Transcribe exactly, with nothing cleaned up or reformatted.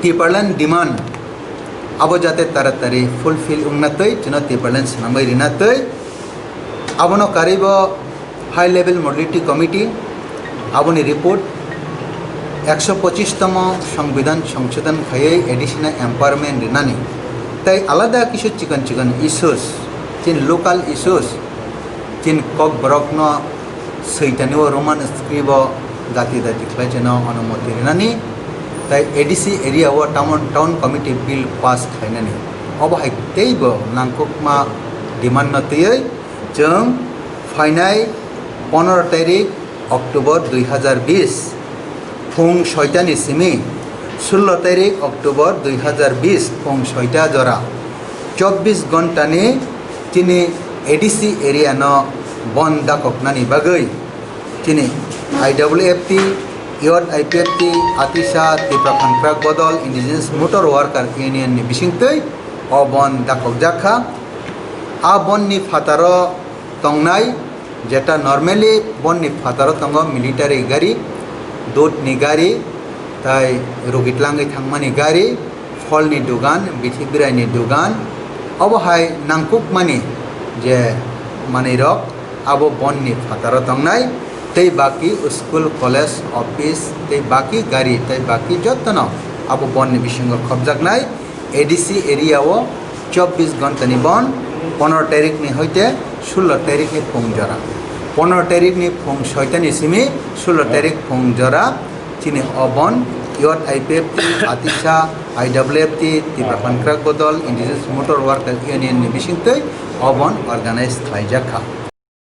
Tipraland demand abo jate taratari fulfill wngna twi, chwngno Tipraland swnamwi rina twi, abono karwibo High Level Modality Committee aboni report, ekso pochis tomo Songbidan songsodon khaiwi A D C no empowerment rinani, tei alada kisu chikon chikon issues, chini local issues, chini Kokborokno Soitani o Roman script o gati dati khlai cheno onumoti rinani, tai A D C area o town, town committee bill pass khlainani. Obo hai teibo nangkukma demand no twiwi chwng phainai pondro tarik October dui hazar bis phung soita ni simi sullo tarik October dui hazar bis phung soita jora chobbish ghonta ni chini A D C area no bon dakoknani bagwi chini I W F T, Youth I P F T, Atisa, Tipra Khangkrak Bodol, Indigenous Motor Worker Union ni bisingtwi o bon dakokjak kha. A bon ni phataro tongnai, jeta normally bon ni phataro tongo military gari, dut ni gari, tai rugi tlangwi thangmani gari, pholni dugan, bithi biraini dugan, obo hai nangkukmani je manwirok abo bonni phataro tongnai, tei baki school, college, office, tei baki gari, tei baki jotono abo bonni bisingo khopjaknai. A D C area o chobbish ghonta ni bon, pondro tarik ni hoite sullo tarik ni phung jora, pondro tarik ni phung soita ni simi sullo tarik phung jora, chini o bon Youth I P F T, Atisa, I W F T, Tipra Khangkrak Bodol, Indigenous Motor Worker Union ni bisingtwi o bon organize khlaijak kha.